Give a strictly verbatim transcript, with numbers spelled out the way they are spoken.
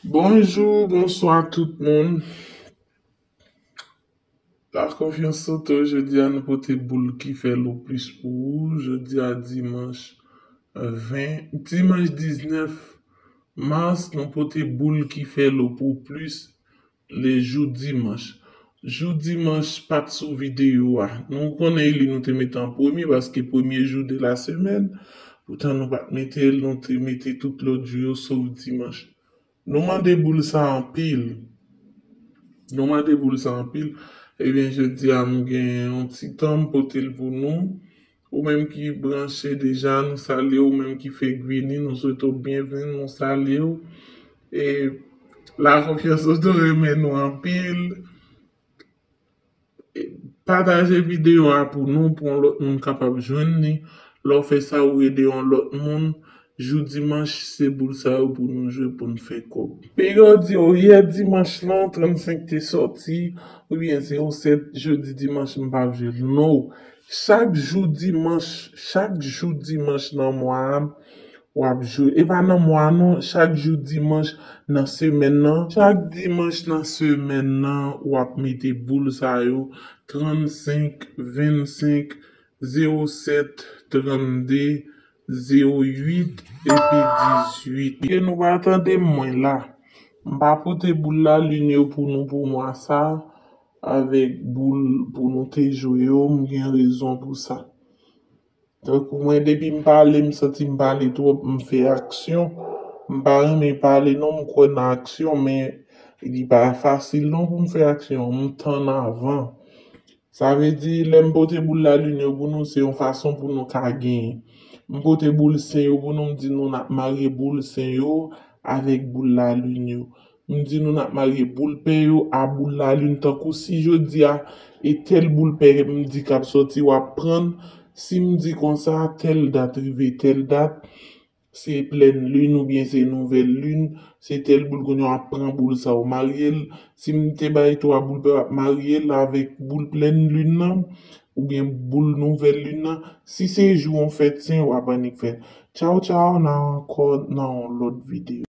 Bonjou, bonswa tout moun. La Confiance Auto, jodi a nou pote boul ki fè lo plis pou ou. Jodi a dimanch ven, dimanch diznèf mas, nou pote boul ki fè lo pou plis le jou dimanch. Jou dimanch pa t sou videyo a. Nou konnen li nou te mete an premye paske premye jou de la semèn. Poutan nou pa t mete l, nou te mete tout lòt jou yo sof dimanch. Nou mande boul sa anpil. Nou mande boul sa anpil. Ebyen, jodi a m gen yon ti tan m pote l pou nou. Ou menm ki branche deja, nou salye w. Ou menm ki fèk vini, nou swete w byenvini, nou salye w. E La Confiance Auto renmen nou anpil. Pataje videyo a pou nou, pou yon lòt moun kapab jwenn li. Lè w fè sa, ou ede yon lòt moun. Jou dimanch, se boul sa yo pou nou jwe, pou n fè kòb. Piga w di yo, yè dimanch lan, trannsenk te sòti, oubyen zewo sèt, jodi dimanch, m p ap jwe l. No. Chak jou dimanch, chak jou dimanch nan mwa a, w ap jwe. E pa nan mwa non, chak jou dimanch nan semèn nan. Chak dimanch nan semèn nan, w ap mete boul sa yo, trannsenk, vennsenk, zewo sèt, trannde, zewo uit, epi dizuit. E nou pa tande mwen la. M pa pote boul lalin yo pou nou pou mwa sa, avèk boul pou nou te jwe yo, m gen rezon pou sa. Tankou mwen, depi m pale, m santi m pale twòp, m fè aksyon. M pa renmen pale non, m kwè nan aksyon, men li pa fasil non pou m fè aksyon. M tann avan. Sa vle di, lè m pote boul lalin yo pou nou, se yon fason pou nou ka genyen. M pote boul sen yo pou nou, m di nou n ap marye boul sen yo avèk boul lalin yo. M di nou n ap marye boul pè yo a boul lalin. Tankou si jodi a, e tèl boul pè m di k ap sòti, w ap pran l. Si m di konsa, tèl dat rive tèl dat, se plèn lin oubyen se nouvèl lin, se tèl boul, kounye a w ap pran boul sa w marye l. Si m te bay twa boul pè, w ap marye l avèk boul plèn lin nan, oubyen boul nouvèl lin nan. Si se jou yon fèt sen, w ap annik fè l. Tchaw, tchaw, n a ankò nan yon lòt videyo.